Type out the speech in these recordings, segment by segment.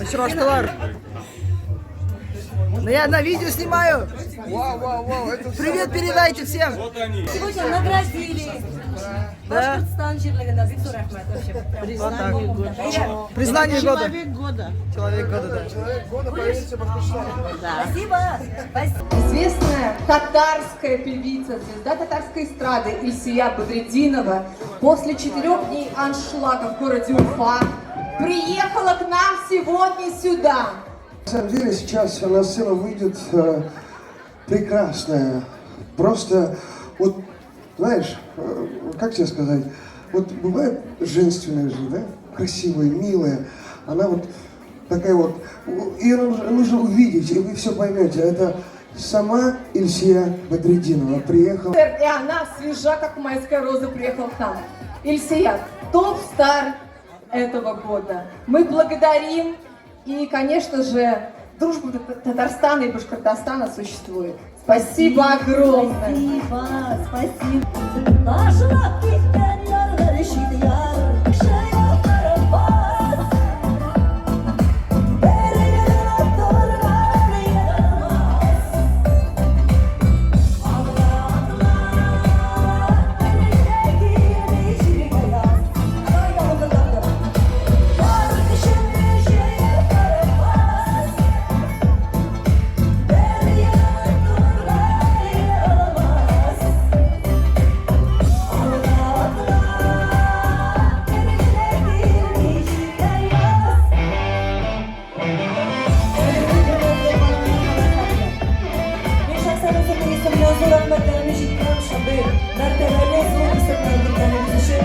Очраштылар. Ну, я на видео снимаю. Вау, вау, вау, это Привет передайте всем. Сегодня наградили. Да. Башкортстан җирлегендә бик зур рәхмәт вообще. Вот так. Признание года. Человек года. Человек года, да. Человек года поедете Башкортостан. Спасибо. Спасибо. Известная татарская певица, звезда татарской эстрады Ильсия Бадретдинова после 4 дней аншлага в городе Уфа приехала к нам сегодня сюда. На самом деле сейчас на сцену выйдет прекрасная, просто вот, знаешь, как тебе сказать, вот бывает женственная же, да, красивая, милая, она вот такая вот, ее нужно увидеть, и вы все поймете, это сама Ильсия Бадретдинова приехала. И она свежа, как майская роза, приехала к нам. Ильсия, топ-стар этого года. Мы благодарим, и, конечно же, дружба Татарстана и Башкортостана существует. Спасибо огромное. Спасибо, спасибо. Ташлап киткән ярлар чит яр, шаякларым бар. Бер генә торган ярамас. Алла, Алла, әлегә килми җиргә яз. Давай, давай, давай, давай. Бар көчемне җыеп бармас. Бер генә торган ярамас. Алла, Алла, әлегә килми җиргә яз. Мин шәхсән үземнең исемнән зур рәхмәтләремне җиткерәм шундый мәртәбәле зур исемнәр биргәнегез өчен.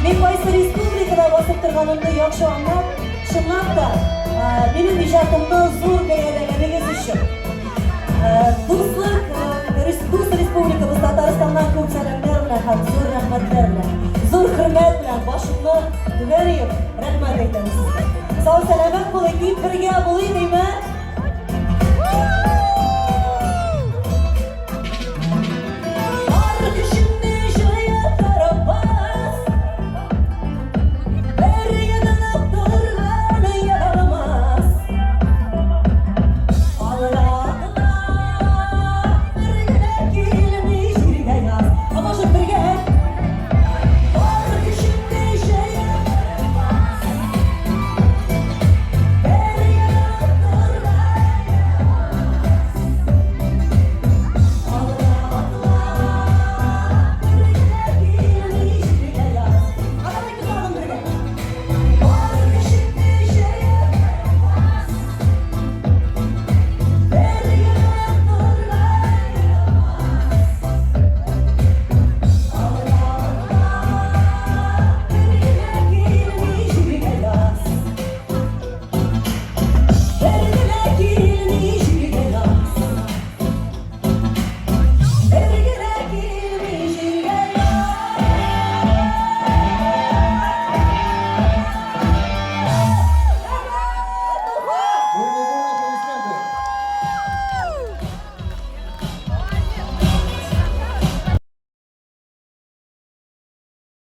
Мин кайсы республикада басып торганымны яхшы аңлап, чынлап та, минем иҗатымны зур бәяләгәнегез өчен. Дуслык, дус республикабыз Татарстаннан күп сәламнәр белән һәм зур рәхмәтләр белән, зур хөрмәт белән башымны түбән иеп, рәхмәт әйтәм сезгә. Сау сәламәт булыйк, дип бергә булыйк, димме?